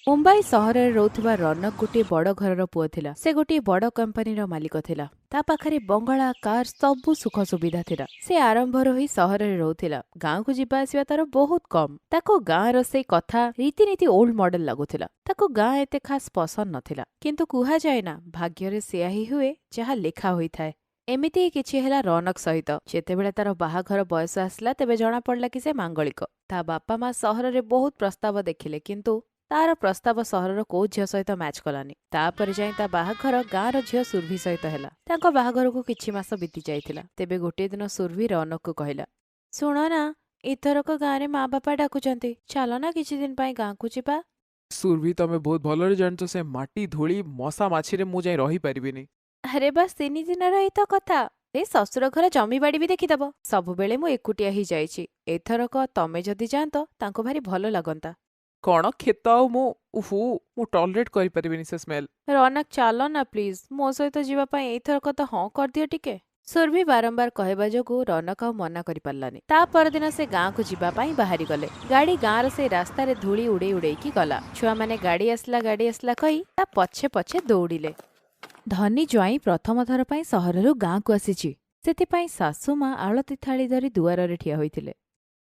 ମୁମ୍ବାଇ ସହରରେ ରହୁଥିବା ରନକ ଗୋଟିଏ ବଡ଼ ଘରର ପୁଅ ଥିଲା। ସେ ଗୋଟିଏ ବଡ଼ କମ୍ପାନୀର ମାଲିକ ଥିଲା। ତା ପାଖରେ ବଙ୍ଗଳା, କାର, ସବୁ ସୁଖ ସୁବିଧା ଥିଲା। ସେ ଆରମ୍ଭରୁ ହିଁ ସହରରେ ରହୁଥିଲା। ଗାଁକୁ ଯିବା ଆସିବା ତାର ବହୁତ କମ୍। ତାକୁ ଗାଁର ସେଇ କଥା, ରୀତିନୀତି ଓଲ୍ଡ ମଡେଲ ଲାଗୁଥିଲା। ତାକୁ ଗାଁ ଏତେ ଖାସ୍ ପସନ୍ଦ ନଥିଲା। କିନ୍ତୁ କୁହାଯାଏ ନା, ଭାଗ୍ୟରେ ସେୟା ହିଁ ହୁଏ ଯାହା ଲେଖା ହୋଇଥାଏ। ଏମିତି ହିଁ କିଛି ହେଲା ରନକ ସହିତ। ଯେତେବେଳେ ତାର ବାହାଘର ବୟସ ଆସିଲା, ତେବେ ଜଣାପଡ଼ିଲା କି ସେ ମାଙ୍ଗଳିକ। ତା ବାପା ମା ସହରରେ ବହୁତ ପ୍ରସ୍ତାବ ଦେଖିଲେ, କିନ୍ତୁ ତାର ପ୍ରସ୍ତାବ ସହରର କୋଉ ଝିଅ ସହିତ ମ୍ୟାଚ୍ କଲାନି। ତାପରେ ଯାଇ ତା ବାହାଘର ଗାଁର ଝିଅ ସୁରଭି ସହିତ ହେଲା। ତାଙ୍କ ବାହାଘରକୁ କିଛି ମାସ ବିତି ଯାଇଥିଲା। ତେବେ ଗୋଟିଏ ଦିନ ସୁରଭି ରନକକୁ କହିଲା, ଶୁଣ ନା, ଏଥରକ ଗାଁରେ ମା ବାପା ଡାକୁଛନ୍ତି, ଚାଲ ନା କିଛି ଦିନ ପାଇଁ ଗାଁକୁ ଯିବା। ସୁରଭି, ତମେ ବହୁତ ଭଲରେ ଜାଣିଛ ସେ ମାଟି, ଧୂଳି, ମଶା ମାଛିରେ ମୁଁ ଯାଇ ରହିପାରିବିନି। ଆରେ ବାସ୍, 3 ଦିନର ଏଇ ତ କଥା। ଏ ଶ୍ୱଶୁର ଘର ଜମିବାଡ଼ି ବି ଦେଖିଦବ। ସବୁବେଳେ ମୁଁ ଏକୁଟିଆ ହିଁ ଯାଇଛି। ଏଥରକ ତମେ ଯଦି ଯାଆନ୍ତ, ତାଙ୍କୁ ଭାରି ଭଲ ଲାଗନ୍ତା। କଣ କ୍ଷେତ ଆଉ ମୁଁ? ଉହୁ, ମୁଁ ଟଲରେଟ୍ କରିପାରିବିନି ସେ ସ୍ମେଲ୍। ରନକ, ଚାଲ ନା ପ୍ଲିଜ୍, ମୋ ସହିତ ଯିବା ପାଇଁ ଏଇଥରକ ତ ହଁ କରିଦିଅ ଟିକେ। ସୁରଭି ବାରମ୍ବାର କହିବା ଯୋଗୁଁ ରନକ ଆଉ ମନା କରିପାରିଲାନି। ତା ପରଦିନ ସେ ଗାଁକୁ ଯିବା ପାଇଁ ବାହାରି ଗଲେ। ଗାଡି ଗାଁର ସେଇ ରାସ୍ତାରେ ଧୂଳି ଉଡେଇ ଉଡେଇକି ଗଲା। ଛୁଆମାନେ ଗାଡି ଆସିଲା, ଗାଡି ଆସିଲା କହି ତା ପଛେ ପଛେ ଦୌଡ଼ିଲେ। ଧନୀ ଜ୍ୱାଇଁ ପ୍ରଥମ ଥର ପାଇଁ ସହରରୁ ଗାଁକୁ ଆସିଛି, ସେଥିପାଇଁ ଶାଶୁ ମା ଆଳତି ଥାଳି ଧରି ଦୁଆରରେ ଠିଆ ହୋଇଥିଲେ।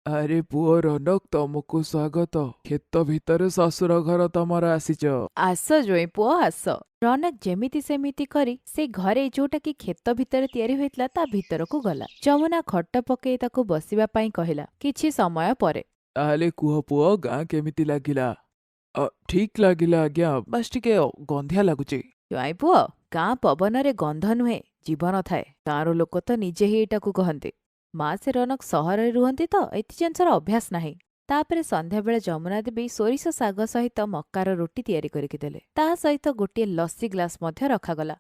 ଆରେ ପୁଅ ରନକ, ତମକୁ ସ୍ୱାଗତ। କ୍ଷେତ ଭିତରେ ଶ୍ୱଶୁର ଘର ତମର ଆସିଛ। ଆସ ଜୋଇଁ ପୁଅ, ଆସ। ରନକ ଯେମିତି ସେମିତି କରି ସେ ଘରେ, ଯୋଉଟା କି କ୍ଷେତ ଭିତରେ ତିଆରି ହୋଇଥିଲା, ତା ଭିତରକୁ ଗଲା। ଯମୁନା ଖଟ ପକେଇ ତାକୁ ବସିବା ପାଇଁ କହିଲା। କିଛି ସମୟ ପରେ, ତାହେଲେ କୁହ ପୁଅ, ଗାଁ କେମିତି ଲାଗିଲା? ଠିକ୍ ଲାଗିଲା ଆଜ୍ଞା, ବାସ୍ ଟିକେ ଗନ୍ଧିଆ ଲାଗୁଛି। ଜ୍ୱାଇଁ ପୁଅ, ଗାଁ ପବନରେ ଗନ୍ଧ ନୁହେଁ, ଜୀବନ ଥାଏ। ଗାଁର ଲୋକ ତ ନିଜେ ହିଁ ଏଇଟାକୁ କହନ୍ତି। ମା, ସେ ରନକ ସହରରେ ରୁହନ୍ତି ତ ଏତେ ଜିନିଷର ଅଭ୍ୟାସ ନାହିଁ। ତାପରେ ସନ୍ଧ୍ୟାବେଳେ ଯମୁନା ଦେବୀ ସୋରିଷ ଶାଗ ସହିତ ମକାର ରୁଟି ତିଆରି କରିକି ଦେଲେ। ତା ସହିତ ଗୋଟିଏ ଲସି ଗ୍ଲାସ ମଧ୍ୟ ରଖାଗଲା।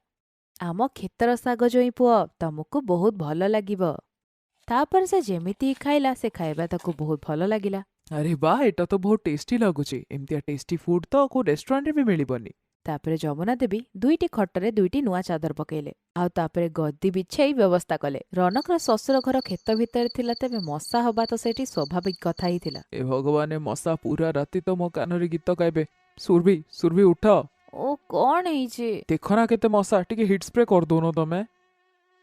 ଆମ କ୍ଷେତର ଶାଗ ଜୋଇଁ ପୁଅ, ତମକୁ ବହୁତ ଭଲ ଲାଗିବ। ତାପରେ ସେ ଯେମିତି ଖାଇଲା, ସେ ଖାଇବା ତାକୁ ବହୁତ ଭଲ ଲାଗିଲା। ଆରେ ବା, ଏଟା ତ ବହୁତ ଟେଷ୍ଟି ଲାଗୁଛି। ଏମିତିଆ ଟେଷ୍ଟି ଫୁଡ୍ ତ କୋଉ ରେଷ୍ଟୁରାଣ୍ଟରେ ବି ମିଳିବନି। ତାପରେ ଯମୁନା ଦେବୀ 2ଟି ଖଟରେ 2ଟି ନୂଆ ଚାଦର ପକେଇଲେ, ଆଉ ତାପରେ ଗଦି ବିଛେଇ ବ୍ୟବସ୍ଥା କଲେ। ରନକର ଶ୍ୱଶୁର ଘର କ୍ଷେତ ଭିତରେ ଥିଲା, ତେବେ ମଶା ହବା ତ ସେଠି ସ୍ୱାଭାବିକ କଥା ହିଁ ଥିଲା। ଏ ଭଗବାନ, ଏ ମଶା ପୁରା ରାତି ତ ମୋ କାନରେ ଗୀତ ଗାଇବେ। ସୁରଭି, ସୁରଭି, ଉଠ। ଓ, କଣ ହେଇଛି? ଦେଖ ନା କେତେ ମଶା, ଟିକେ ହିଟ୍ ସ୍ପ୍ରେ କରିଦଉନ ତମେ।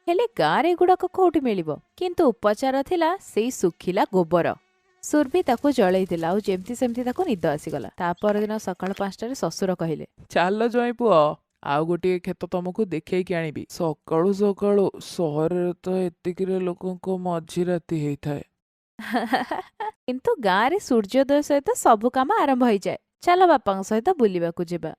ହେଲେ ଗାଁରେ ଏଗୁଡାକ କୋଉଠି ମିଳିବ? କିନ୍ତୁ ଉପଚାର ଥିଲା ସେଇ ଶୁଖିଲା ଗୋବର। ସୁରଭି ତାକୁ ଜଳେଇ ଦେଲା, ଆଉ ଯେମିତି ସେମିତି ତାକୁ ନିଦ ଆସିଗଲା। ତା ପରଦିନ ସକାଳ 5ଟାରେ ଶ୍ୱଶୁର କହିଲେ, ଚାଲ ଜୋଇଁ ପୁଅ, ଆଉ ଗୋଟିଏ କ୍ଷେତ ତମକୁ ଦେଖେଇକି ଆଣିବି। ସକାଳୁ ସକାଳୁ ସହରରେ ତ ଏତିକିରେ ଲୋକଙ୍କ ମଝି ରାତି ହେଇଥାଏ। କିନ୍ତୁ ଗାଁରେ ସୂର୍ଯ୍ୟୋଦୟ ସହିତ ସବୁ କାମ ଆରମ୍ଭ ହେଇଯାଏ। ଚାଲ, ବାପାଙ୍କ ସହିତ ବୁଲିବାକୁ ଯିବା।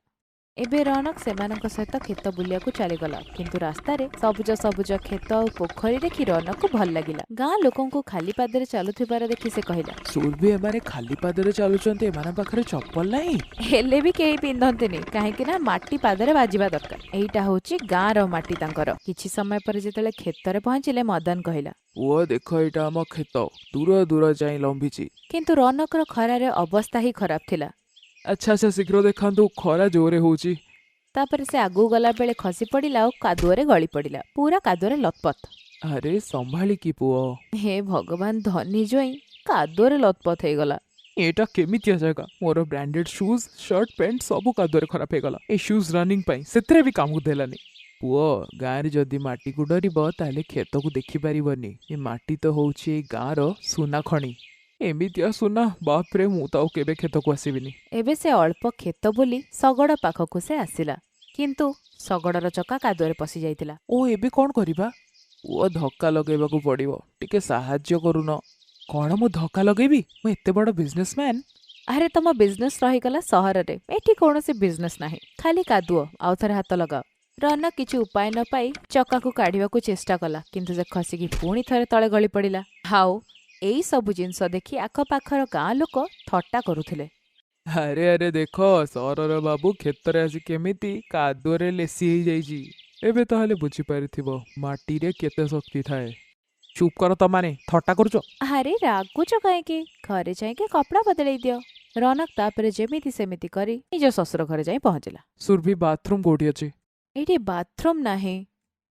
ଏବେ ରନକ ସେମାନଙ୍କ ସହିତ କ୍ଷେତ ବୁଲିବାକୁ ଚାଲିଗଲା। କିନ୍ତୁ ରାସ୍ତାରେ ସବୁଜ ସବୁଜ କ୍ଷେତ ଆଉ ପୋଖରୀ ଦେଖି ରନକକୁ ଭଲ ଲାଗିଲା। ଗାଁ ଲୋକଙ୍କୁ ଖାଲି ପାଦରେ ଚାଲୁଥିବାର ଦେଖି ସେ କହିଲା, ସୁରଭି, ଏମାନେ ଖାଲି ପାଦରେ ଚାଲୁଛନ୍ତି, ଏମାନଙ୍କ ପାଖରେ ଚପଲ ନାହିଁ? ହେଲେ ବି କେହି ପିନ୍ଧନ୍ତିନି, କାହିଁକି ନା ମାଟି ପାଦରେ ବାଜିବା ଦରକାର। ଏଇଟା ହଉଛି ଗାଁର ମାଟି ତାଙ୍କର। କିଛି ସମୟ ପରେ ଯେତେବେଳେ କ୍ଷେତରେ ପହଞ୍ଚିଲେ, ମଦନ କହିଲା, ପୁଅ ଦେଖ, ଏଇଟା ଆମ କ୍ଷେତ, ଦୂର ଦୂର ଯାଇ ଲମ୍ବିଛି। କିନ୍ତୁ ରନକର ଖରାରେ ଅବସ୍ଥା ହିଁ ଖରାପ ଥିଲା। ଆଚ୍ଛା ଆଚ୍ଛା, ଶୀଘ୍ର ଦେଖାନ୍ତୁ, ଖରା ଜୋରେ ହଉଛି। ତାପରେ ସେ ଆଗକୁ ଗଲା ବେଳେ ଖସି ପଡ଼ିଲା ଆଉ କାଦୁଅରେ ଗଳି ପଡ଼ିଲା, ପୁରା କାଦୁଅରେ ଲତପତ। ଆରେ ସମ୍ଭାଳିକି ପୁଅ। ହେ ଭଗବାନ, ଧନୀ ଜୋଇଁ କାଦୁଅରେ ଲତପତ ହେଇଗଲା। ଏଇଟା କେମିତିଆ ଜାଗା? ମୋର ବ୍ରାଣ୍ଡେଡ୍ ସୁଜ୍, ସାର୍ଟ, ପ୍ୟାଣ୍ଟ ସବୁ କାଦୁଅରେ ଖରାପ ହେଇଗଲା। ଏ ସୁଜ୍ ରନିଂ ପାଇଁ, ସେଥିରେ ବି କାମକୁ ଦେଲାନି। ପୁଅ, ଗାଁରେ ଯଦି ମାଟିକୁ ଡରିବ, ତାହେଲେ କ୍ଷେତକୁ ଦେଖିପାରିବନି। ଏ ମାଟି ତ ହଉଛି ଏଇ ଗାଁର ସୁନା ଖଣି। ଏମିତିଆ ସୁନା, ବାପରେ, ମୁଁ ତ ଆଉ କେବେ କ୍ଷେତକୁ ଆସିବିନି। ଏବେ ସେ ଅଳ୍ପ କ୍ଷେତ ବୁଲି ଶଗଡ଼ ପାଖକୁ ସେ ଆସିଲା, କିନ୍ତୁ ଶଗଡ଼ର ଚକା କାଦୁଅରେ ପଶି ଯାଇଥିଲା। ଓ, ଏବେ କଣ କରିବା? ପୁଅ, ଧକ୍କା ଲଗେଇବାକୁ ପଡ଼ିବ, ଟିକେ ସାହାଯ୍ୟ କରୁନ। କଣ, ମୁଁ ଧକ୍କା ଲଗେଇବି? ମୁଁ ଏତେ ବଡ଼ ବିଜନେସମ୍ୟାନ୍। ଆରେ, ତମ ବିଜନେସ୍ ରହିଗଲା ସହରରେ, ଏଠି କୌଣସି ବିଜନେସ୍ ନାହିଁ, ଖାଲି କାଦୁଅ। ଆଉ ଥରେ ହାତ ଲଗାଅ। ରନକ କିଛି ଉପାୟ ନ ପାଇ ଚକାକୁ କାଢିବାକୁ ଚେଷ୍ଟା କଲା, କିନ୍ତୁ ସେ ଖସିକି ପୁଣି ଥରେ ତଳେ ଗଳି ପଡ଼ିଲା। ଆଉ ଏଇ ସବୁ ଜିନିଷ ଦେଖି ଆଖପାଖର ଗାଁ ଲୋକ ଥଟ୍ଟା କରୁଥିଲେ। ଆରେ ଆରେ, ଦେଖ, ସହରର ବାବୁ କ୍ଷେତରେ ଆସି କେମିତି କାଦୁଅରେ ଲେସି ହେଇଯାଇଛି। ଏବେ ତାହେଲେ ବୁଝିପାରିଥିବ ମାଟିରେ କେତେ ଶକ୍ତି ଥାଏ। ଚୁପ୍ କର, ତମାନେ ଥଟ୍ଟା କରୁଛ। ଆରେ ରାଗୁଛ କାହିଁକି? ଘରେ ଯାଇକି କପଡ଼ା ବଦଳେଇ ଦିଅ। ରନକ ତାପରେ ଯେମିତି ସେମିତି କରି ନିଜ ଶ୍ୱଶୁର ଘରେ ଯାଇ ପହଞ୍ଚିଲା। ସୁରଭି, ବାଥରୁମ୍ କୋଉଠି ଅଛି? ଏଇଠି ବାଥରୁମ୍ ନାହିଁ।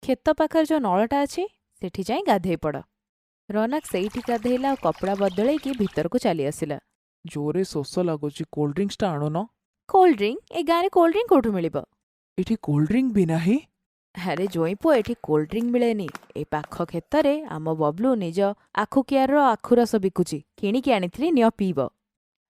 କ୍ଷେତ ପାଖରେ ଯୋଉ ନଳଟା ଅଛି, ସେଠି ଯାଇ ଗାଧେଇ ପଡ଼। ରନକ ସେଇଠି ଗାଧେଇଲା ଆଉ କପଡ଼ା ବଦଳେଇକି ଭିତରକୁ ଚାଲି ଆସିଲା। ଜୋରେ ଶୋଷ ଲାଗୁଛି, କୋଲ୍ଡ ଡ୍ରିଙ୍କସଟା ଆଣୁନ। Cold drink? ଏ ଗାଁରେ କୋଲ୍ଡ ଡ୍ରିଙ୍କ କୋଉଠୁ ମିଳିବ? ଏଠି କୋଲ୍ଡ ଡ୍ରିଙ୍କ ବି ନାହିଁ? ଆରେ ଜୋଇଁ ପୁଅ, ଏଠି କୋଲ୍ଡ ଡ୍ରିଙ୍କ ମିଳେନି। ଏ ପାଖ କ୍ଷେତରେ ଆମ ବବଲୁ ନିଜ ଆଖୁ କିଆରର ଆଖୁ ରସ ବିକୁଛି। କିଣିକି ଆଣିଥିଲି, ନିଅ ପିଇବ।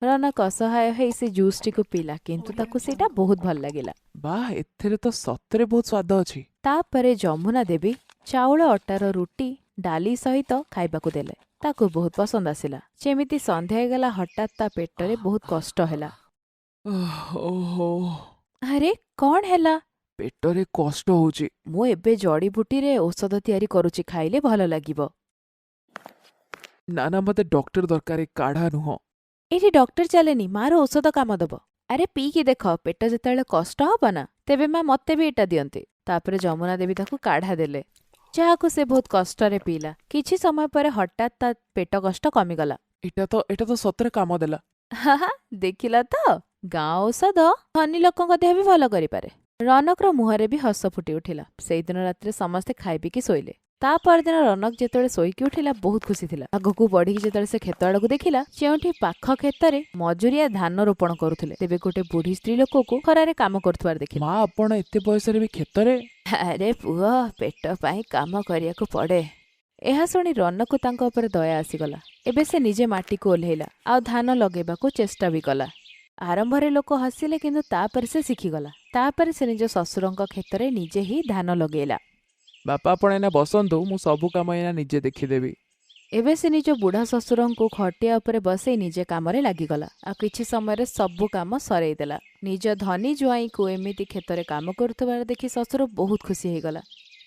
ରନକ ଅସହାୟ ହେଇ ସେ ଜୁସ୍ଟିକୁ ପିଇଲା, କିନ୍ତୁ ତାକୁ ସେଇଟା ବହୁତ ଭଲ ଲାଗିଲା। ବାଃ, ଏଥିରେ ତ ସତରେ ବହୁତ ସ୍ୱାଦ ଅଛି। ତାପରେ ଯମୁନା ଦେବୀ ଚାଉଳ ଅଟାର ରୁଟି ଡାଲି ସହିତ ଖାଇବାକୁ ଦେଲେ। ତାକୁ ବହୁତ ପସନ୍ଦ ଆସିଲା। ଯେମିତି ସନ୍ଧ୍ୟା ହେଇଗଲା, ହଠାତ୍ ତା ପେଟରେ ବହୁତ କଷ୍ଟ ହେଲା। ଓହୋ! ଆରେ, କଣ ହେଲା? ପେଟରେ କଷ୍ଟ ହଉଛି। ମୁଁ ଏବେ ଜଡ଼ିବୁଟିରେ ଔଷଧ ତିଆରି କରୁଛି, ଖାଇଲେ ଭଲ ଲାଗିବ। ନା ନା, ମତେ ଡକ୍ଟର ଦରକାର, ଏ କାଢା ନୁହଁ। ଏଠି ଡକ୍ଟର ଚାଲେନି, ମାର ଔଷଧ କାମ ଦବ। ଆରେ ପିଇକି ଦେଖ, ପେଟ ଯେତେବେଳେ କଷ୍ଟ ହବ ନା, ତେବେ ମା ମତେ ବି ଏଇଟା ଦିଅନ୍ତି। ତାପରେ ଯମୁନା ଦେବୀ ତାକୁ କାଢା ଦେଲେ, ଯାହାକୁ ସେ ବହୁତ କଷ୍ଟରେ ପିଇଲା। କିଛି ସମୟ ପରେ ହଠାତ୍ ତା ପେଟ କଷ୍ଟ କମିଗଲା। ଏଇଟା ତ ସତରେ କାମ ଦେଲା। ହାହା, ଦେଖିଲା ତ, ଗାଁ ଔଷଧ ଧନୀ ଲୋକଙ୍କ ଦେହ ବି ଭଲ କରିପାରେ। ରନକର ମୁହଁରେ ବି ହସ ଫୁଟି ଉଠିଲା। ସେଇଦିନ ରାତିରେ ସମସ୍ତେ ଖାଇ ପିଇକି ଶୋଇଲେ। ତା ପରଦିନ ରନକ ଯେତେବେଳେ ଶୋଇକି ଉଠିଲା, ବହୁତ ଖୁସି ଥିଲା। ଆଗକୁ ବଢିକି ଯେତେବେଳେ ସେ କ୍ଷେତ ଆଡକୁ ଦେଖିଲା, ଯେଉଁଠି ପାଖ କ୍ଷେତରେ ମଜୁରିଆ ଧାନ ରୋପଣ କରୁଥିଲେ, ତେବେ ଗୋଟେ ବୁଢୀ ସ୍ତ୍ରୀ ଲୋକକୁ ଖରାରେ କାମ କରୁଥିବାର ଦେଖିଲା। ମା, ଆପଣ ଏତେ ବୟସରେ ବି କ୍ଷେତରେ? ଆରେ ପୁଅ, ପେଟ ପାଇଁ କାମ କରିବାକୁ ପଡେ। ଏହା ଶୁଣି ରନକୁ ତାଙ୍କ ଉପରେ ଦୟା ଆସିଗଲା। ଏବେ ସେ ନିଜେ ମାଟିକୁ ଓହ୍ଲେଇଲା ଆଉ ଧାନ ଲଗେଇବାକୁ ଚେଷ୍ଟା ବି କଲା। ଆରମ୍ଭରେ ଲୋକ ହସିଲେ, କିନ୍ତୁ ତାପରେ ସେ ଶିଖିଗଲା। ତାପରେ ସେ ନିଜ ଶ୍ୱଶୁରଙ୍କ କ୍ଷେତରେ ନିଜେ ହିଁ ଧାନ ଲଗେଇଲା। ବାପା, ଆପଣ ଏଇନା ବସନ୍ତୁ, ମୁଁ ସବୁ କାମ ଏଇନା ନିଜେ ଦେଖିଦେବି। ଏବେ ସେ ନିଜ ବୁଢା ଶ୍ୱଶୁରଙ୍କୁ ଖଟିଆ ଉପରେ ବସେଇ ନିଜେ କାମରେ ଲାଗିଗଲା ଆଉ କିଛି ସମୟରେ ସବୁ କାମ ସରେଇ ଦେଲା। ନିଜ ଧନୀ ଜ୍ୱାଇଁକୁ ଏମିତି କ୍ଷେତରେ କାମ କରୁଥିବାର ଦେଖି ଶ୍ୱଶୁର ବହୁତ ଖୁସି ହେଇଗଲା।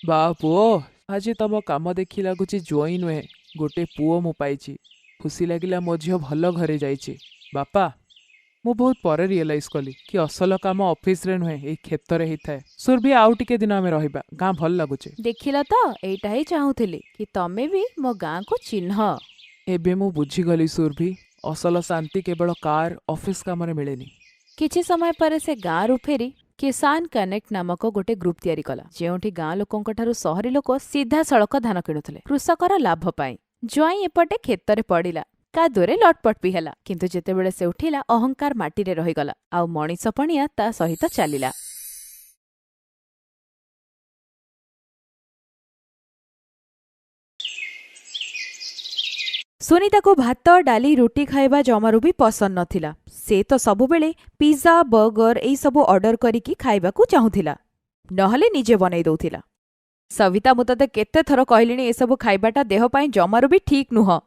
ବା ପୁଅ, ଆଜି ତମ କାମ ଦେଖି ଲାଗୁଛି ଜ୍ୱାଇଁ ନୁହେଁ, ଗୋଟେ ପୁଅ ମୁଁ ପାଇଛି। ଖୁସି ଲାଗିଲା, ମୋ ଝିଅ ଭଲ ଘରେ ଯାଇଛି। ବାପା, ମୁଁ ବହୁତ ପରେ ରିଏଲାଇଜ୍ କଲି କି ଅସଲ କାମ ଅଫିସରେ ନୁହେଁ, ଏଇ କ୍ଷେତରେ ହେଇଥାଏ। ସୁରଭି, ଆଉ ଟିକେ ଦିନ ଆମେ ରହିବା, ଗାଁ ଭଲ ଲାଗୁଛି। ଦେଖିଲ ତ, ଏଇଟା ହିଁ ଚାହୁଁଥିଲି କି ତମେ ବି ମୋ ଗାଁକୁ ଚିହ୍ନ। ଏବେ ମୁଁ ବୁଝିଗଲି ସୁରଭି, ଅସଲ ଶାନ୍ତି କେବଳ କାର୍ ଅଫିସ କାମରେ ମିଳେନି। କିଛି ସମୟ ପରେ ସେ ଗାଁରୁ ଫେରି କିଷାନ କନେକ୍ଟ ନାମକ ଗୋଟେ ଗ୍ରୁପ ତିଆରି କଲା, ଯେଉଁଠି ଗାଁ ଲୋକଙ୍କ ଠାରୁ ସହରୀ ଲୋକ ସିଧାସଳଖ ଧାନ କିଣୁଥିଲେ କୃଷକର ଲାଭ ପାଇଁ। ଜ୍ୱାଇଁ ଏପଟେ କ୍ଷେତରେ ପଡ଼ିଲା, କାଦୁଅରେ ଲଟପଟ ବି ହେଲା, କିନ୍ତୁ ଯେତେବେଳେ ସେ ଉଠିଲା, ଅହଙ୍କାର ମାଟିରେ ରହିଗଲା ଆଉ ମଣିଷ ପଣିଆ ତା ସହିତ ଚାଲିଲା। ସୁନିତାକୁ ଭାତ ଡାଲି ରୁଟି ଖାଇବା ଜମାରୁ ବି ପସନ୍ଦ ନଥିଲା। ସେ ତ ସବୁବେଳେ ପିଜ୍ଜା, ବର୍ଗର ଏଇସବୁ ଅର୍ଡର କରିକି ଖାଇବାକୁ ଚାହୁଁଥିଲା, ନହେଲେ ନିଜେ ବନେଇ ଦଉଥିଲା। ସବିତା, ମୁଁ ତତେ କେତେ ଥର କହିଲିଣି, ଏସବୁ ଖାଇବାଟା ଦେହ ପାଇଁ ଜମାରୁ ବି ଠିକ୍ ନୁହଁ।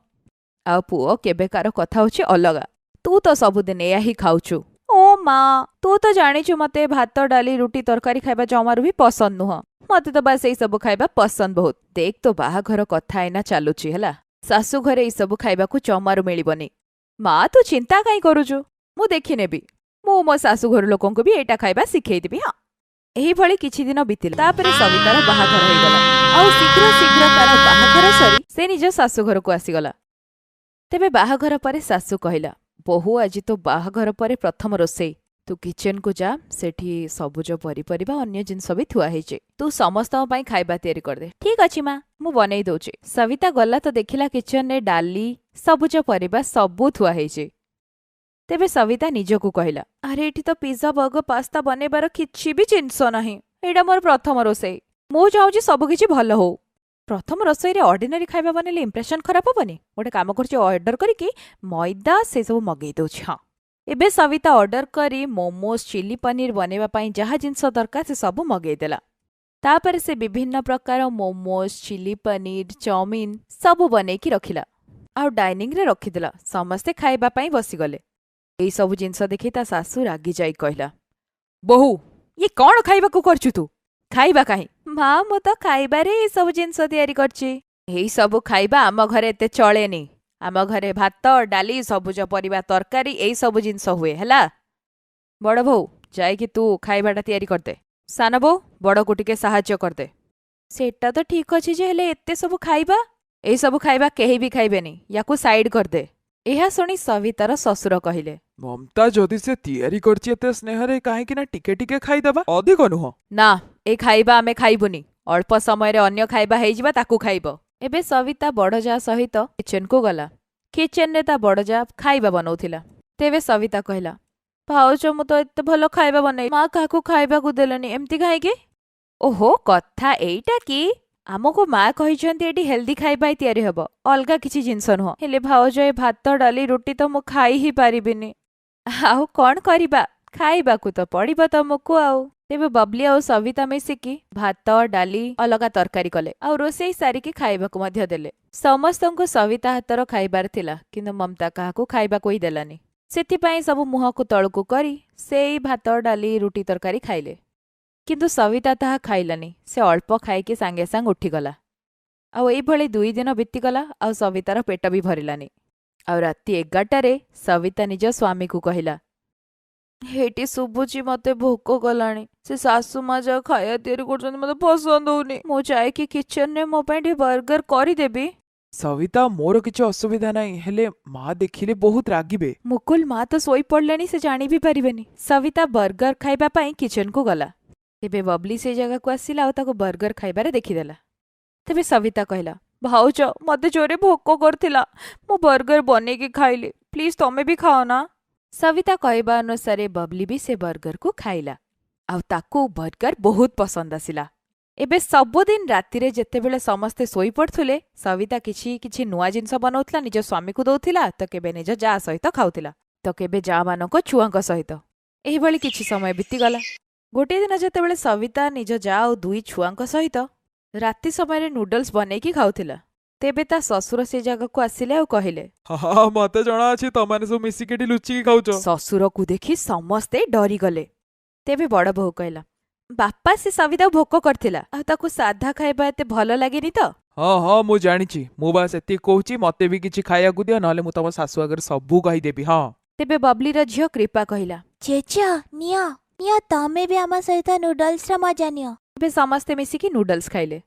ଆଉ ପୁଅ, କେବେକାର କଥା ହଉଛି ଅଲଗା, ତୁ ତ ସବୁଦିନ ଏଇଆ ହିଁ ଖାଉଛୁ। ଓ ମା, ତୁ ତ ଜାଣିଛୁ ମତେ ଭାତ ଡାଲି ରୁଟି ତରକାରୀ ଖାଇବା ଜମାରୁ ବି ପସନ୍ଦ ନୁହଁ। ମତେ ତ ବାସ୍ ଏଇସବୁ ଖାଇବା ପସନ୍ଦ ବହୁତ। ଦେଖ, ତୋ ବାହାଘର କଥା ଏଇନା ଚାଲୁଛି ହେଲା, ଶାଶୁ ଘରେ ଏଇସବୁ ଖାଇବାକୁ ଜମାରୁ ମିଳିବନି। ମା, ତୁ ଚିନ୍ତା କାହିଁ କରୁଛୁ? ମୁଁ ଦେଖିନେବି। ମୁଁ ମୋ ଶାଶୁଘର ଲୋକଙ୍କୁ ବି ଏଇଟା ଖାଇବା ଶିଖେଇଦେବି। ହଁ, ଏହିଭଳି କିଛି ଦିନ ବିତିଲା। ତାପରେ ସବିତାର ବାହାଘର ହେଇଗଲା ଆଉ ଶୀଘ୍ର ଶୀଘ୍ର ତାର ବାହାଘର ସରି ସେ ନିଜ ଶାଶୁଘରକୁ ଆସିଗଲା। ତେବେ ବାହାଘର ପରେ ଶାଶୁ କହିଲା, ବୋହୂ, ଆଜି ତୋ ବାହାଘର ପରେ ପ୍ରଥମ ରୋଷେଇ। ତୁ କିଚେନକୁ ଯା, ସେଠି ସବୁଜ ପନିପରିବା ଅନ୍ୟ ଜିନିଷ ବି ଥୁଆ ହେଇଛି। ତୁ ସମସ୍ତଙ୍କ ପାଇଁ ଖାଇବା ତିଆରି କରିଦେ। ଠିକ ଅଛି ମା, ମୁଁ ବନେଇ ଦଉଛି। ସବିତା ଗଲା ତ ଦେଖିଲା କିଚେନରେ ଡାଲି, ସବୁଜ ପରିବା ସବୁ ଥୁଆ ହେଇଛି। ତେବେ ସବିତା ନିଜକୁ କହିଲା, ଆରେ ଏଠି ତ ପିଜ୍ଜା, ବର୍ଗର, ପାସ୍ତା ବନେଇବାର କିଛି ବି ଜିନିଷ ନାହିଁ। ଏଇଟା ମୋର ପ୍ରଥମ ରୋଷେଇ, ମୁଁ ଚାହୁଁଛି ସବୁକିଛି ଭଲ ହଉ। ପ୍ରଥମ ରୋଷେଇରେ ଅର୍ଡିନାରୀ ଖାଇବା ବନେଇଲେ ଇମ୍ପ୍ରେସନ ଖରାପ ହବନି? ଗୋଟେ କାମ କରୁଛି, ଅର୍ଡର କରିକି ମଇଦା ସେସବୁ ମଗେଇ ଦଉଛି। ହଁ, ଏବେ ସବିତା ଅର୍ଡର କରି ମୋମୋସ୍, ଚିଲି ପନିର ବନେଇବା ପାଇଁ ଯାହା ଜିନିଷ ଦରକାର ସେ ସବୁ ମଗେଇଦେଲା। ତାପରେ ସେ ବିଭିନ୍ନ ପ୍ରକାର ମୋମୋସ୍, ଚିଲି ପନିର, ଚାଉମିନ ସବୁ ବନେଇକି ରଖିଲା ଆଉ ଡାଇନିଂରେ ରଖିଦେଲା। ସମସ୍ତେ ଖାଇବା ପାଇଁ ବସିଗଲେ। ଏଇସବୁ ଜିନିଷ ଦେଖି ତା ଶାଶୁ ରାଗି ଯାଇ କହିଲା, ବୋହୂ, ଇଏ କଣ ଖାଇବାକୁ କରିଛୁ ତୁ? ଖାଇବା କାହିଁ? ମା, ମୁଁ ତ ଖାଇବାରେ ଏଇସବୁ ଜିନିଷ ତିଆରି କରିଛି। ଏଇସବୁ ଖାଇବା ଆମ ଘରେ ଏତେ ଚଳେନି। ଆମ ଘରେ ଭାତ ଡାଲି ସବୁଜ ପରିବା ତରକାରୀ ଏଇସବୁ ଜିନିଷ ହୁଏ ହେଲା। ବଡ଼ ବୋହୂ, ଯାଇକି ତୁ ଖାଇବାଟା ତିଆରି କରିଦେ। ସାନ ବୋହୂ, ବଡ଼କୁ ଟିକେ ସାହାଯ୍ୟ କରିଦେ। ସେଟା ତ ଠିକ ଅଛି ଯେ, ହେଲେ ଏତେ ସବୁ ଖାଇବା, ଏଇସବୁ ଖାଇବା କେହି ବି ଖାଇବେନି, ୟାକୁ ସାଇଡ୍ କରିଦେ। ଏହା ଶୁଣି ସବିତାର ଶ୍ୱଶୁର କହିଲେ, ମମତା, ଯଦି ସେ ତିଆରି କରିଛି ଏତେ ସ୍ନେହରେ, କାହିଁକି ନା ଟିକେ ଟିକେ ଖାଇଦବା, ଅଧିକ ନୁହଁ। ନା, ଏ ଖାଇବା ଆମେ ଖାଇବୁନି। ଅଳ୍ପ ସମୟରେ ଅନ୍ୟ ଖାଇବା ହେଇଯିବା, ତାକୁ ଖାଇବ। ଏବେ ସବିତା ବଡ଼ ଯା ସହିତ କିଚେନକୁ ଗଲା। କିଚେନରେ ତା ବଡ଼ ଯା ଖାଇବା ବନଉଥିଲା। ତେବେ ସବିତା କହିଲା, ଭାଉଜ, ମୁଁ ତ ଏତେ ଭଲ ଖାଇବା ବନେଇ, ମା କାହାକୁ ଖାଇବାକୁ ଦେଲେନି, ଏମିତି କାହିଁକି? ଓହୋ, କଥା ଏଇଟା କି ଆମକୁ ମା କହିଛନ୍ତି ଏଠି ହେଲ୍ଦି ଖାଇବା ହିଁ ତିଆରି ହବ, ଅଲଗା କିଛି ଜିନିଷ ନୁହଁ। ହେଲେ ଭାଉଜ, ଏ ଭାତ ଡାଲି ରୁଟି ତ ମୁଁ ଖାଇ ହିଁ ପାରିବିନି। ଆଉ କଣ କରିବା, ଖାଇବାକୁ ତ ପଡିବ ତମକୁ। ଆଉ ତେବେ ବବଲି ଆଉ ସବିତା ମିଶିକି ଭାତ ଡାଲି ଅଲଗା ତରକାରୀ କଲେ ଆଉ ରୋଷେଇ ସାରିକି ଖାଇବାକୁ ମଧ୍ୟ ଦେଲେ ସମସ୍ତଙ୍କୁ। ସବିତା ହାତର ଖାଇବାର ଥିଲା, କିନ୍ତୁ ମମତା କାହାକୁ ଖାଇବାକୁ ହିଁ ଦେଲାନି। ସେଥିପାଇଁ ସବୁ ମୁହଁକୁ ତଳକୁ କରି ସେଇ ଭାତ ଡାଲି ରୁଟି ତରକାରୀ ଖାଇଲେ। କିନ୍ତୁ ସବିତା ତାହା ଖାଇଲାନି, ସେ ଅଳ୍ପ ଖାଇକି ସାଙ୍ଗେ ସାଙ୍ଗେ ଉଠିଗଲା। ଆଉ ଏଇଭଳି 2 ଦିନ ବିତିଗଲା ଆଉ ସବିତାର ପେଟ ବି ଭରିଲାନି। ଆଉ ରାତି 11ଟାରେ ସବିତା ନିଜ ସ୍ୱାମୀକୁ କହିଲା, ହେଇଟି ଶୁଭୁଛି, ମତେ ଭୋକ କଲାଣି। ସେ ଶାଶୁ ମା ଯାହା ଖାଇବା ତିଆରି କରୁଛନ୍ତି ମତେ ପସନ୍ଦ ହଉନି। ମୁଁ ଯାଇକି କିଚେନରେ ମୋ ପାଇଁ ଟିକେ ବର୍ଗର କରିଦେବି। ସବିତା, ମୋର କିଛି ଅସୁବିଧା ନାହିଁ, ହେଲେ ମା ଦେଖିଲେ ବହୁତ ରାଗିବେ। ମୁକୁଲ, ମା ତ ଶୋଇପଡ଼ିଲେଣି, ସେ ଜାଣି ବି ପାରିବେନି। ସବିତା ବର୍ଗର ଖାଇବା ପାଇଁ କିଚେନକୁ ଗଲା। ତେବେ ବବଲି ସେ ଜାଗାକୁ ଆସିଲା ଆଉ ତାକୁ ବର୍ଗର ଖାଇବାରେ ଦେଖିଦେଲା। ତେବେ ସବିତା କହିଲା, ଭାଉଜ, ମତେ ଜୋରେ ଭୋକ କରୁଥିଲା, ମୁଁ ବର୍ଗର ବନେଇକି ଖାଇଲି, ପ୍ଲିଜ ତମେ ବି ଖାଅ ନା। ସବିତା କହିବା ଅନୁସାରେ ବବଲି ବି ସେ ବର୍ଗରକୁ ଖାଇଲା ଆଉ ତାକୁ ବର୍ଗର ବହୁତ ପସନ୍ଦ ଆସିଲା। ଏବେ ସବୁଦିନ ରାତିରେ ଯେତେବେଳେ ସମସ୍ତେ ଶୋଇପଡ଼ୁଥିଲେ, ସବିତା କିଛି କିଛି ନୂଆ ଜିନିଷ ବନଉଥିଲା, ନିଜ ସ୍ୱାମୀକୁ ଦଉଥିଲା, ତ କେବେ ନିଜ ଯା ସହିତ ଖାଉଥିଲା, ତ କେବେ ଯାମାନଙ୍କ ଛୁଆଙ୍କ ସହିତ। ଏହିଭଳି କିଛି ସମୟ ବିତିଗଲା। ଗୋଟିଏ ଦିନ ଯେତେବେଳେ ସବିତା ନିଜ ଯା ଆଉ 2 ଛୁଆଙ୍କ ସହିତ ରାତି ସମୟରେ ନୁଡଲ୍ସ ବନେଇକି ଖାଉଥିଲା, ତେବେ ତା ଶ୍ୱଶୁର ସେ ଜାଗାକୁ ଆସିଲେ ଆଉ କହିଲେ, ହଁ, ମତେ ଜଣା ଅଛି ତମମାନେ ସବୁ ମିଶିକି ଏଠି ଲୁଚିକି ଖାଉଛ। ଶ୍ୱଶୁରକୁ ଦେଖି ସମସ୍ତେ ଡରିଗଲେ। ତେବେ ବଡ଼ ବୋହୂ କହିଲା, ବାପା, ସେ ସବିତାକୁ ଭୋକ କରିଥିଲା ଆଉ ତାକୁ ସାଧା ଖାଇବା ଏତେ ଭଲ ଲାଗେନି ତ। ହଁ ହଁ, ମୁଁ ଜାଣିଛି। ମୁଁ ବାସ୍ ଏତିକି କହୁଛି, ମତେ ବି କିଛି ଖାଇବାକୁ ଦିଅ, ନହେଲେ ମୁଁ ତମ ଶାଶୁ ଆଗରେ ସବୁ କହିଦେବି। ହଁ। ତେବେ ବବଲିର ଝିଅ କୃପା କହିଲା, ଜେଜ, ନିଅ ନିଅ, ତମେ ବି ଆମ ସହିତ ନୁଡଲ୍ସର ମଜା ନିଅ। ଏବେ ସମସ୍ତେ ମିଶିକି ନୁଡଲ୍ସ ଖାଇଲେ।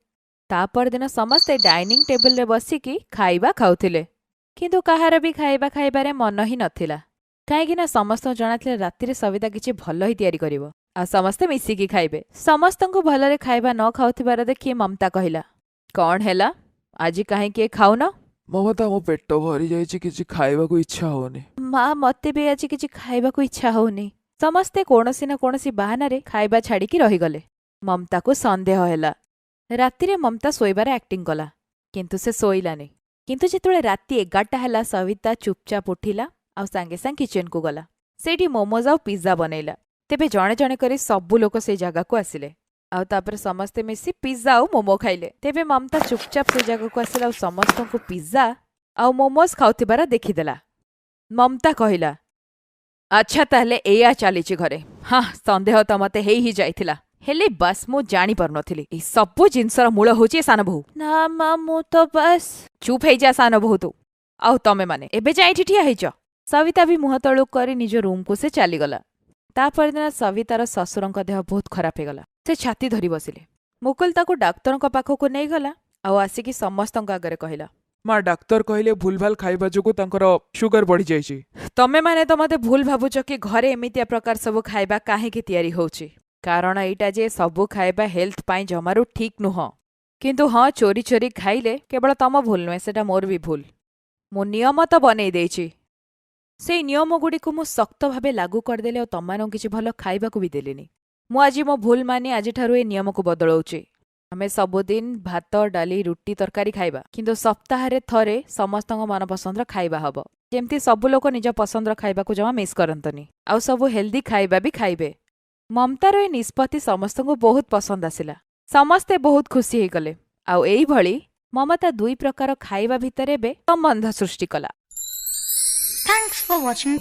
ତା ପରଦିନ ସମସ୍ତେ ଡାଇନିଂ ଟେବୁଲରେ ବସିକି ଖାଇବା ଖାଉଥିଲେ, କିନ୍ତୁ କାହାର ବି ଖାଇବା ଖାଇବାରେ ମନ ହିଁ ନଥିଲା, କାହିଁକି ନା ସମସ୍ତଙ୍କୁ ଜଣାଥିଲା ରାତିରେ ସବିତା କିଛି ଭଲ ହିଁ ତିଆରି କରିବ ଆଉ ସମସ୍ତେ ମିଶିକି ଖାଇବେ। ସମସ୍ତଙ୍କୁ ଭଲରେ ଖାଇବା ନ ଖାଉଥିବାର ଦେଖି ମମତା କହିଲା, କଣ ହେଲା, ଆଜି କାହିଁକି ଏ ଖାଉନ? ମମତା, ମୋ ପେଟ ଭରି ଯାଇଛି, କିଛି ଖାଇବାକୁ ଇଚ୍ଛା ହଉନି। ମା, ମତେ ବି ଆଜି କିଛି ଖାଇବାକୁ ଇଚ୍ଛା ହଉନି। ସମସ୍ତେ କୌଣସି ନା କୌଣସି ବାହାନାରେ ଖାଇବା ଛାଡ଼ିକି ରହିଗଲେ। ମମତାକୁ ସନ୍ଦେହ ହେଲା। ରାତିରେ ମମତା ଶୋଇବାର ଆକ୍ଟିଂ କଲା, କିନ୍ତୁ ସେ ଶୋଇଲାନି। କିନ୍ତୁ ଯେତେବେଳେ ରାତି 11ଟା ହେଲା, ସବିତା ଚୁପଚାପ ଉଠିଲା ଆଉ ସାଙ୍ଗେ ସାଙ୍ଗେ କିଚେନକୁ ଗଲା। ସେଇଠି ମୋମୋଜ ଆଉ ପିଜ୍ଜା ବନେଇଲା। ତେବେ ଜଣେ ଜଣେ କରି ସବୁ ଲୋକ ସେଇ ଜାଗାକୁ ଆସିଲେ ଆଉ ତାପରେ ସମସ୍ତେ ମିଶି ପିଜ୍ଜା ଆଉ ମୋମୋ ଖାଇଲେ। ତେବେ ମମତା ଚୁପଚାପ ସେ ଜାଗାକୁ ଆସିଲା ଆଉ ସମସ୍ତଙ୍କୁ ପିଜ୍ଜା ଆଉ ମୋମୋଜ ଖାଉଥିବାର ଦେଖିଦେଲା। ମମତା କହିଲା, ଆଚ୍ଛା, ତାହେଲେ ଏଇଆ ଚାଲିଛି ଘରେ। ହଁ, ସନ୍ଦେହ ତ ମତେ ହେଇ ହିଁ ଯାଇଥିଲା, ହେଲେ ବାସ୍ ମୁଁ ଜାଣିପାରୁନଥିଲି। ଏଇ ସବୁ ଜିନିଷର ମୂଳ ହଉଛି ଏ ସାନ ବୋହୂ। ନା ମା, ମୁଁ ତ ବାସ୍। ଚୁପ୍ ହେଇଯା ସାନ ବୋହୂ ତୁ। ଆଉ ତମେମାନେ ଏବେ ଯାଏଁ ଏଠି ଠିଆ ହେଇଛ? ସବିତା ବି ମୁହଁ ତଳକୁ କରି ନିଜ ରୁମକୁ ସେ ଚାଲିଗଲା। ତା ପରଦିନ ସବିତାର ଶ୍ୱଶୁରଙ୍କ ଦେହ ବହୁତ ଖରାପ ହେଇଗଲା। ସେ ଛାତି ଧରି ବସିଲେ। ମୁକୁଲ ତାକୁ ଡାକ୍ତରଙ୍କ ପାଖକୁ ନେଇଗଲା ଆଉ ଆସିକି ସମସ୍ତଙ୍କ ଆଗରେ କହିଲା, ମା, ଡାକ୍ତର କହିଲେ ଭୁଲଭାଲ ଖାଇବା ଯୋଗୁଁ ତାଙ୍କର ସୁଗର ବଢିଯାଇଛି। ତମେମାନେ ତ ମତେ ଭୁଲ ଭାବୁଛ କି ଘରେ ଏମିତିଆ ପ୍ରକାର ସବୁ ଖାଇବା କାହିଁକି ତିଆରି ହଉଛି। କାରଣ ଏଇଟା ଯେ ସବୁ ଖାଇବା ହେଲ୍ଥ ପାଇଁ ଜମାରୁ ଠିକ୍ ନୁହଁ। କିନ୍ତୁ ହଁ, ଚୋରି ଚୋରି ଖାଇଲେ କେବଳ ତମ ଭୁଲ ନୁହେଁ, ସେଟା ମୋର ବି ଭୁଲ। ମୁଁ ନିୟମ ତ ବନେଇ ଦେଇଛି, ସେଇ ନିୟମଗୁଡ଼ିକୁ ମୁଁ ଶକ୍ତ ଭାବେ ଲାଗୁ କରିଦେଲି ଆଉ ତମମାନଙ୍କୁ କିଛି ଭଲ ଖାଇବାକୁ ବି ଦେଲିନି। ମୁଁ ଆଜି ମୋ ଭୁଲ ମାନି ଆଜିଠାରୁ ଏ ନିୟମକୁ ବଦଳାଉଛି। ଆମେ ସବୁଦିନ ଭାତ ଡାଲି ରୁଟି ତରକାରୀ ଖାଇବା, କିନ୍ତୁ ସପ୍ତାହରେ ଥରେ ସମସ୍ତଙ୍କ ମନପସନ୍ଦର ଖାଇବା ହବ, ଯେମିତି ସବୁ ଲୋକ ନିଜ ପସନ୍ଦର ଖାଇବାକୁ ଜମା ମିସ୍ କରନ୍ତନି ଆଉ ସବୁ ହେଲ୍ଦି ଖାଇବା ବି ଖାଇବେ। ମମତାର ଏ ନିଷ୍ପତ୍ତି ସମସ୍ତଙ୍କୁ ବହୁତ ପସନ୍ଦ ଆସିଲା। ସମସ୍ତେ ବହୁତ ଖୁସି ହେଇଗଲେ। ଆଉ ଏଇଭଳି ମମତା 2 ପ୍ରକାର ଖାଇବା ଭିତରେ ଏବେ ସମ୍ବନ୍ଧ ସୃଷ୍ଟି କଲା। Thanks for watching.